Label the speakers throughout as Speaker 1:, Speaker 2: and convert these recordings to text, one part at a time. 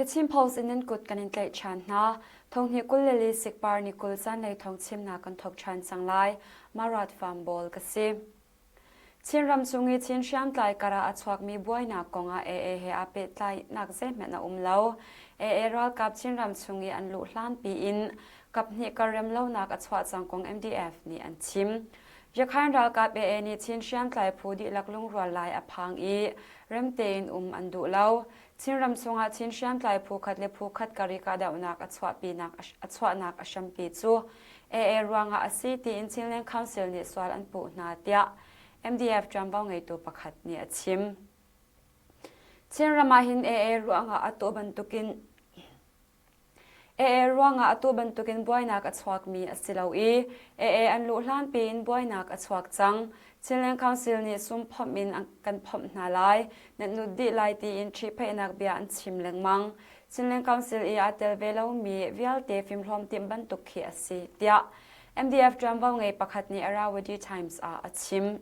Speaker 1: The Chin Post in nan kut kan in tlaih ṭhan hna. Thonghnih 24 sikpar ni 20 zanlei thawng chimnak kan thawk ṭhan cang lai. Marat Farm Ball ka si. Chinram chung i Chin hriamtlai karah a chuakmi buainak kongah AA he aa pehtlaihnak zeihmanh a um lo. AA ralkap Chinram chung i an luh hlanpi in kaphnih kar remlonak a chuah cang kong MDF nih an chim. Yakhain ralkap AA nih Chin hriamtlai phu dihlak lungrual lai a phang i rem tein um an duh lo. Chinram chungah Chin hriamtlai phu khat le phu khat kar i kahdohnak a chuahpinak a chuahnak a hrampi cu AA ruangah a si tiin Chinland Council nih sual an puh hna tiah MDF ṭuanvo ngeitu pakhat nih a chim. Chinram ah hin AA ruangah atu bantukin AA ruangah atu bantukin buainak a chuakmi a si lo i AA an luh hlan piin buainak a chuak cang. Chinland Council nih sum phomh in kan phomh hna lai, nan lut dih lai tiin ṭhihphaihnak bia an chim lengmang. Chinland Council i aa tel ve lomi vialte fimhlawm timh bantuk khi a si, tiah MDF ṭuanvo ngei pakhat nih Irrawaddy Times ah a chim.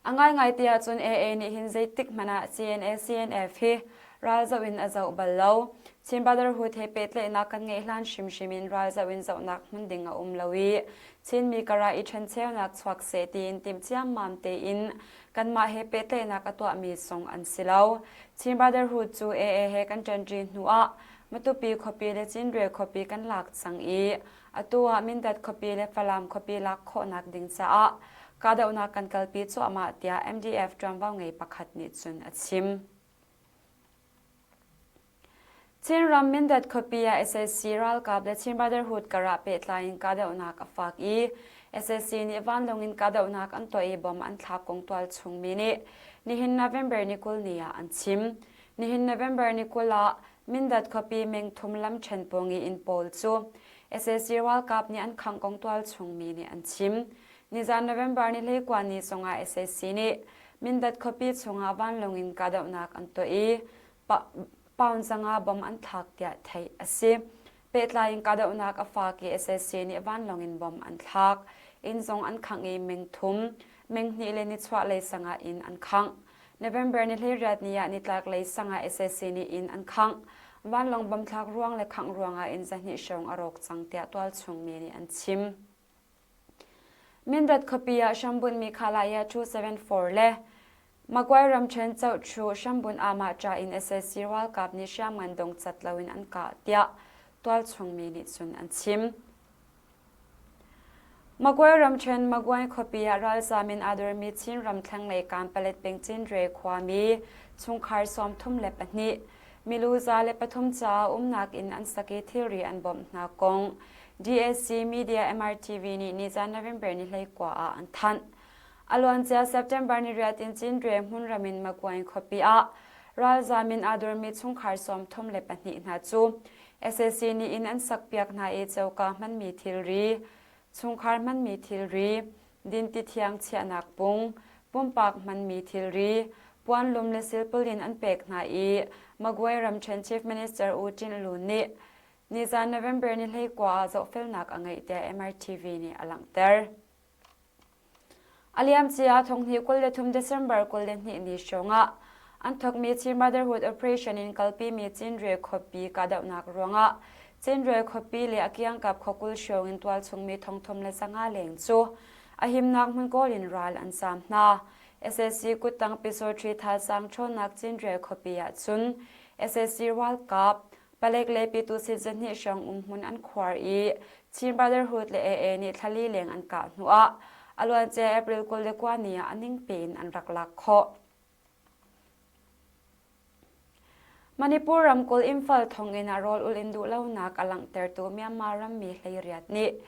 Speaker 1: A ngaingai ti ahcun AA nih hin zeitik hmanh ah CNA CNF hi ral zoh in a zoh bal lo. Chin Brotherhood he pehtlaihnak kan ngeih hlan hrimhrim in ral zoh in zohnak hmun ding a um lo i Chinmi karah i ṭhencheunak chuak seh tiin timh ciammam tein kanmah he pehtlaihnak a tuahmi zong an si lo. Chin Brotherhood cu AA he kan ṭanṭi hnu ah Matupi khuapi le Cinre khuapi kan lak cang i atu ah Mindat khuapi le Falam khuapi lak khawhnak ding caah kahdohnak kan kalpi cuahmah tiah MDF ṭuanvo ngei pakhat nih cun a chim. Chinram Mindat khuapi ah sac ralkap le Chin Brotherhood karah pehtlai in kahdohnak a fak i sac nih vanlawng in kahdohnak an tuah i bomb an thlak kong tualchung mi nih nihin November ni 20 ni ah an chim. Nihin November ni 20 ah Mindat khuapi mengthum lamṭhen pawng i inn pawl cu sac ralkap nih an khangh kong tualchung mi nih an chim. Nizan November ni 19 ni zongah sac nih Mindat khuapi chungah vanlawng in kahdohnak an tuah i pound 500 bomb an thlak tiah theih a si. Pehtlai in kahdohnak a fak i sac nih vanlawng in bomb an thlak. Inn zong an khangh i meng thum, meng hnih le nichuah lei sangah inn an khangh. November ni 18 ni ah nitlak lei sangah sac nih inn an khangh. Vanlawng bomb thlak ruang le khangh ruangah inn 200 hrawng a rawk cang tiah tualchung mi nih an chim. Mindat khuapi ah hrambunhmi Khalaya 274 le Magway ramṭhen Chohchu hrambunh amah ṭa in sac ralkap nih hriamngan dongcat loin an kah tiah tualchung mi nih cun an chim. Magway ramṭhen Magway khuapi ah ralzaam in aa dormi Chin ramthlenglei Kanpalet peng Cinre khuami chungkhar 32 milu 103 caah umnak inn an sak i thilri an bawmh hna kong DAC Media MRTV nih nizan November ni 19 ah an thanh. A luancia September ni riat in Cinre hmunram in Magway khuapi ah ralzaam in aa dormi chungkhar 32 hna cu sac nih inn an sakpiak hna i coka hmanmi thilri, chungkhar hmanmi thilri, dinti thiang chiahnak pung, pumpak hmanmi thilri, puanlum le silpalin an pek hna i Magway ramṭhen Chief Minister U Tin Lun nih nizan November ni 19 ah zohfelnak a ngeih tiah MRTV nih a langhter. A liamcia thonghnih 23 December 22 ni hrawngah an thawkmi Chin Brotherhood Operation in kalpimi Cinre khuapi kahdohnak ruangah Cinre khuapi le a kiangkap khuakul hrawng in tualchungmi 3500 leng cu a himnak hmun kawl in ral an zaam hna. Sac kuttang Pyisawṭhi thazaang ṭhawnnak Cinre khuapi ahcun sac ralkap Palek le Pyituh zahnih hrawng umhmun an khuar i Chin Brotherhood le AA nih thlali leng an kah hnuah a luancia April 29 ni ah a ningpi in an rak lak khawh. Manipur ramkulh Imphal thonginn ah rawl ulh in duhlonak a langhtertu Myanmar rammi 18 nih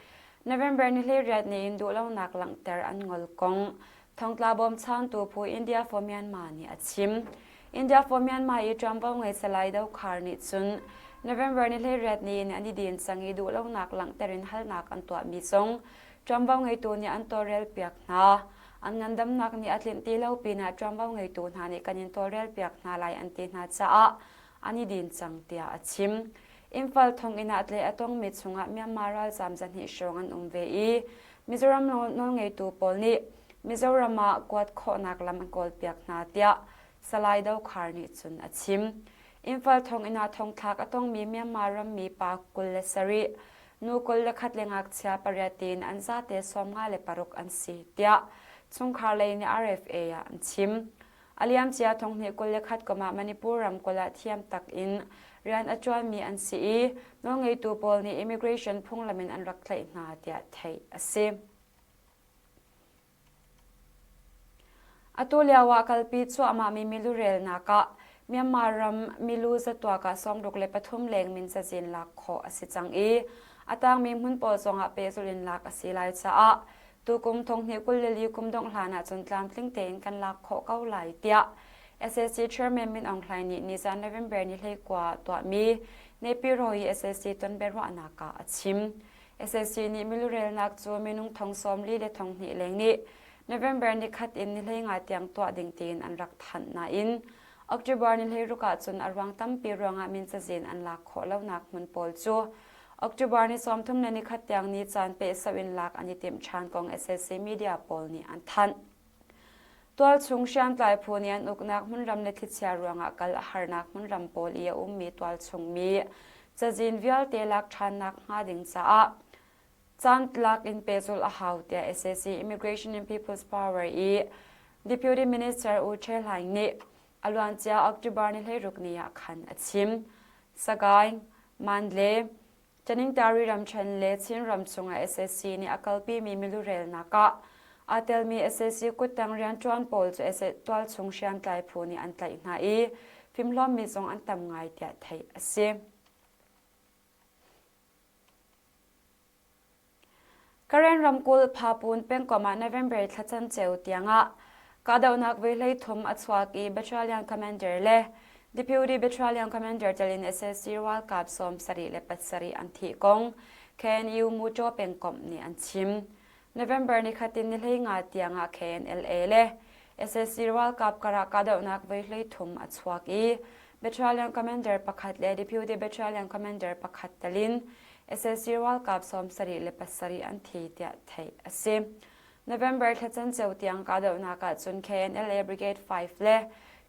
Speaker 1: November ni 18 ni in duhlonak langhter an ngol kong Thongtla bawmchantu phu India for Myanmar nih a chim. India for Myanmar i ṭuanvo ngei Salai Dokhar nih cun November ni 18 ni in an i din cang i duhlonak langhter in halnak an tuahmi zong ṭuanvo ngeitu nih an tawlrelpiak hna. An ngandamnak nih a tlinh ti lo pinah ṭuanvo ngeitu hna nih kan in tawlrelpiak hna lai an ti hna caah an i din cang tiah a chim. Imphal thonginn ah tleh a tongmi chungah Myanmar ralzaam 200 hrawng an um ve i Mizoram nawlngeitu pawl nih Mizoram ah kuat khawhnak lam an kawlpiak hna tiah Salai Dokhar nih cun a chim. Imphal thonginn ah thongthlak a tongmi Myanmar rammi pa 27, nu 21 le ngakchia pariat tiin an zate 56 an si, tiah chungkhar lei nih RFA ah an chim. A liamcia thonghnih 21 kum ah Manipur ramkulh ah thiam tak in rian a ṭuanmi an si i nawlngeitu pawl nih immigration phunglam in an rak tlaih hna tiah theih a si. Atu lio ah kalpi cuahmahmi milurelnak ah Myanmar ram milu zatuak ah 63 leng min cazin lak khawh a si cang i a tangmi hmun pawl zongah pehzulh in lak a si lai caah tukum thonghnih 24 kum dongh hlan ah cun tlamtling tein kan lak khawh ko lai tiah SAC Chairman Min Aung Hlaing nih nizan November ni 19 ah tuahmi Naypyidaw i SAC tonbiaruahnak ah a chim. SAC nih milurelnak cu minung thong 40 le thong hnih leng nih November ni khat in ni 15 tiang tuah ding tiin an rak thanh nain October ni 16 ah cun a ruang tampi ruangah min cazin an lak khawh lonak hmun pawl cu October ni 30 le ni khat tiang ni caan pehsauh in lak an i timh ṭhan kong SAC media pawl nih an thanh. Tualchung hriamtlai phu nih an uknak hmunram le thlichia ruangah kal a harnak hmunram pawl i a ummi tualchung mi cazin vialte lak ṭhannak hnga ding caah caantlak in pehzulh a hau tiah SAC Immigration and People's Power i Deputy Minister U Che Hlaing nih a luancia October ni 16 ni ah khan a chim. Sagaing, Mandalay, Taningtari ramṭhen le Chinram chungah sac nih a kalpimi milurelnak ah aa telmi sac kuttang rianṭuan pawl cu tualchung hriamtlai phu nih an tlaih hna i fimhlawmmi zong an tam ngai tiah theih a si. Karen ramkulh Phapun pengkomh ah November thla canceo tiangah kahdohnak voi 13 a chuak i Battalion Commander le Deputy Battalion Commander tel in sac ralkap 77 an thih kong KNU Muṭaw pengkomh nih an chim. November nikhat in ni 15 tiangah KNLA le sac ralkap karah kahdohnak voi 13 a chuak i Battalion Commander pakhat le Deputy Battalion Commander pakhat tel in sac ralkap 77 an thi tiah theih a si. November thla canceo tiang kahdohnak ah cun KNLA Brigade 5 le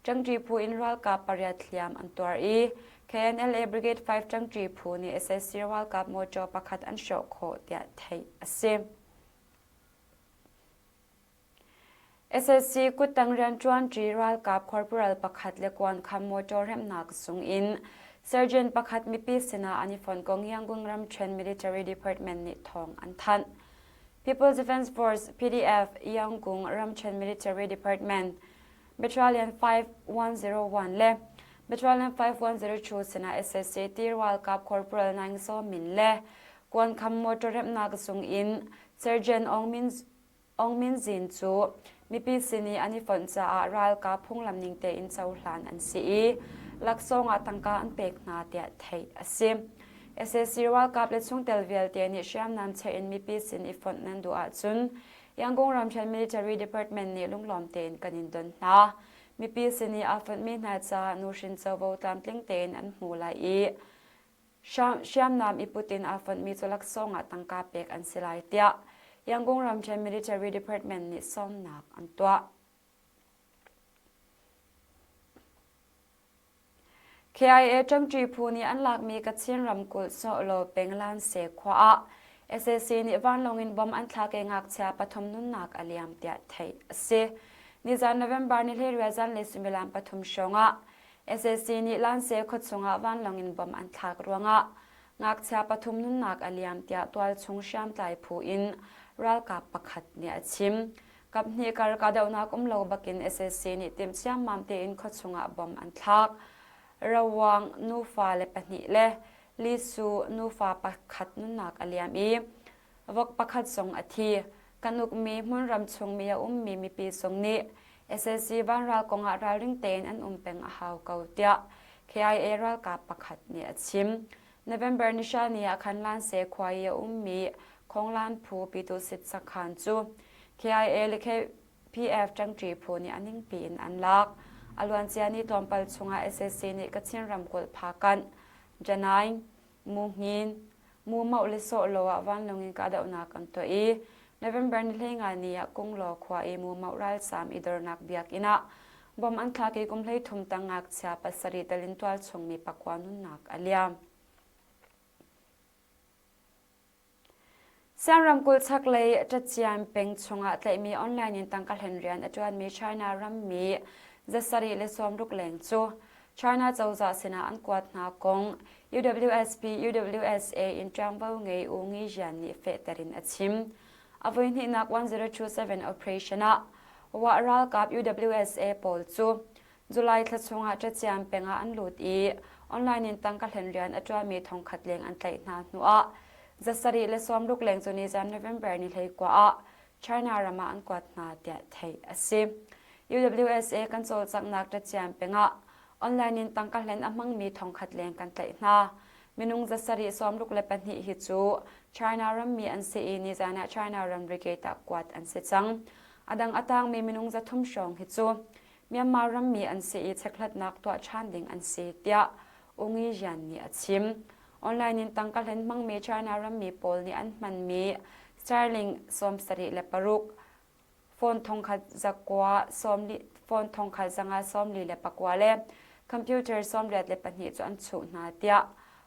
Speaker 1: ṭangṭi phu in ralkap pariat hliam an tuar i KNLA Brigade 5 ṭangṭi phu nih sac ralkap mawṭaw pakhat an hrawh khawh tiah theih a si. Sac kuttang rianṭuanṭi ralkap corporal pakhat le kuankham motor remhnak zung in sergeant pakhat mipi sinah an i fonh kong Yangon ramṭhen Military Department nih thawng an thanh. People's Defense Force PDF Yangon ramṭhen Military Department Battalion 5101 le Battalion 5102 sinah sac ti ralkap corporal Naing Zaw Min le kuankham motor remhnak zung in Sergeant Aung Min Aung Min Zin cu mipi sin i an i fonh caah ralkap phunglam ning tein cohlan an si i laksawng ah tangka an pek hna tiah theih a si. Sac ralkap le chungtel vialte nih hriamnam cheh in mipi sin i fonh nan duh ahcun Yangon ramṭhen Military Department nih lunglawm tein kan in don hna. Mipi sin i aa fonhmi hna caah nuhrin covo tlamtling tein an hmu lai i Hriamnam i put in aa fonhmi cu laksawng ah tangka pek an si lai tiah Yangon ramṭhen Military Department nih sawmnak an tuah. KIA ṭangṭi phu nih an lakmi Kachin ramkulh Sawhlaw peng Lanse khua ah sac nih vanlawng in bomb an thlak i ngakchia pathum nunnak a liam tiah theih a si. Nizan November ni 18 zanlei suimilam pathum hrawng ah Sac nih Lanse khuachung ah vanlawng in bomb an thlak ruangah ngakchia pathum nunnak a liam tiah tualchung hriamtlai phu in ralkap pakhat nih a chim. Kaphnih kar kahdohnak um lo bakin sac nih timh ciammam tein khuachung ah bomb an thlak. Rawang nufa le pahnih le Lisu nufa pakhat nunnak a liam i vok pakhat zong a thi. Kan ukmi hmunram chungmi a ummi mipi zong nih sac vanral kongah ralring tein an um peng a hau ko tiah KIA ralkap pakhat nih a chim. November ni hra ni ah khan Lanse khua i a ummi Khonglan phu Pyitusit sakhan cu KIA le KPF ṭangṭi phu nih a ningpi in an lak. A luancia ni tlawmpal chungah sac nih Kachin ramkulh Phakanh, Janaing, Muhngin, Mumoh le Sawhlaw ah vanlawng in kahdohnak an tuah i November ni 15 ni ah Kunglaw khua i Mumoh ralzaam i dornak biakinn ah Bom an thlak i kum 13 tang ngakchia pasarih tel in tualchung mi pakua nunnak a liam. Siang ramkulh chaklei Ṭacian peng chungah tlaihmi online in tangka hlen rian a ṭuanmi China rammi 760 leng cu China cozah sinah an kuat hna kong UWSP UWSA in ṭuanvo ngei U Ngi Jian nih fehter in a chim. A voihnihnak 1027 operation ah Wah ralkap UWSA pawl cu July thla chungah Ṭacian peng ah an lut i online in tangka hlen rian a ṭuanmi thongkhat leng an tlaih hna hnuah 760 leng cu nizan November ni 19 ah China ram ah an kuat hna tiah theih a si. UWSA kan cawlcanghnak Ṭacian peng ah online in tangka hlen a hmangmi thongkhat leng kan tlaih hna. Minung 762 hi cu China rammi an si i nizan ah China ramri gate ah kuat an si cang. A dang a tangmi minung 300 hrawng hi cu Myanmar rammi an si i chekhlatnak tuah ṭhan ding an si tiah U Ngi Jian nih a chim. Online in tangka hlen hmangmi China rammi pawl nih an hmanmi Starlink 76, phone thongkhat zakua sawmli phone thongkhat zanga 44 le computer 82 cu an chuh hna tiah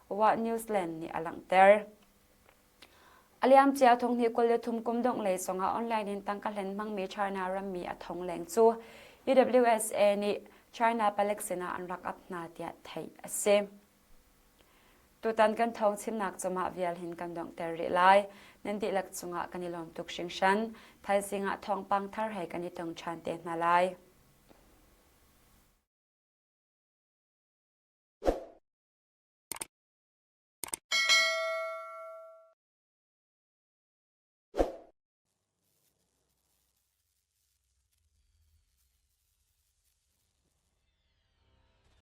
Speaker 1: Wa Newsland nih a langhter. A liamcia thonghnih 23 kum dongh lei zongah online in tangka hlen hmangmi China rammi a thong leng cu UWSA nih China palek sinah an rak ap hna tiah theih a si. Tutan kan thawng chimnak cumah vial hin kan donghter rih lai. Nan dihlak cungah kan i lawm tuk hringhran. Thaizing ah thawngpang thar he kan i tong ṭhan te hna lai.